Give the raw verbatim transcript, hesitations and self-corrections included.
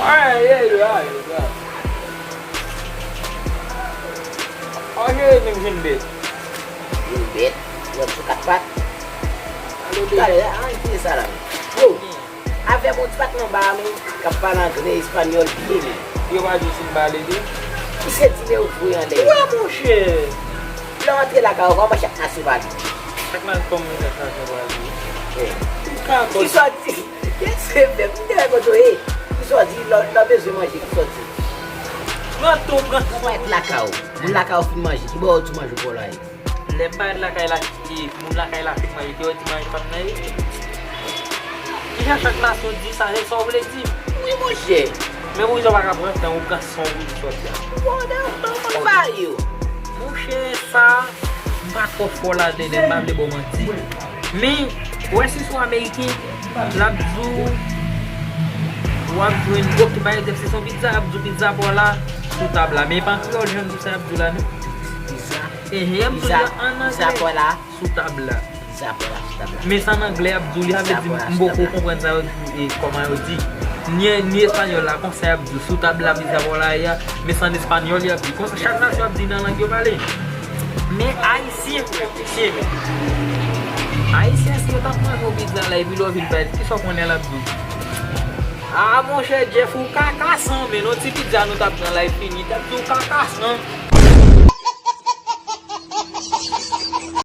Ay, ay, ay, ay. An jere menm jenn bèt. Jenn bèt, lòt sou kat pat. Talè, an, ki sa la? Yo, afè bon ti patnè ba a menm k ap pale anglè, espanyòl byen menm. Yo pa di si m pale de. Ki se ti men ou voye anlè. Wè, monchè. Lè w antre lakay ou, kòman chak nasyon pale? Chak nasyon kòman chak nasyon pale. Ki sa w di? Kèt se fè m te wè kote w ye. Ki sa w di lè lè w bezwen manje, ki sa w di? Pran tou, pran tou. Ou pa et lakay ou. Moun lakay ou fin manje, ki bò w di manje pou w la ye? Lè m pa et lakay la, ki moun lakay la fin manje, ki yo di manje pa m nan ye? Kijan chak nasyon di sa, se sa w vle di? Wi, monchè. Men poukisa w pa ka pran tan ou pran san w pou di sòti a? Bon, de, bon, bon, ba yo. Monchè, sa, m pa twò fò ladan l, m pa vle ba w manti. Men, w wè si se yon Ameriken, l ap di w, w ap jwenn, oke, pa egzanp, si se yon pizza, y ap di w pizza pa w la sou tab la. Men e pa an kreyòl jan m di w sa y ap di w la, non. Pizza. Ehe, y ap di w li an anglè sou tab la. Pizza pa w la sou tab la. Men sa an anglè y ap di w, li sa vle di m poko konprann sa yo di, e, kòman yo di. Ni, ni espanyòl la, konsa y ap di w, sou tab la, pizza pa w la, ya, men sa an espanyòl y ap di. Konsa, chak nasyon ap di nan lang yo pale. Men ayisyen, frè, mesye, men. Ayisyen, si yo t ap manje yon pizza la, epi lè w vin pale, kisa w konnen l ap di w? A, monchè Jeff, ou kakasan, men yon ti pizza nou t ap pran la, e fini, t ap di w kakasan.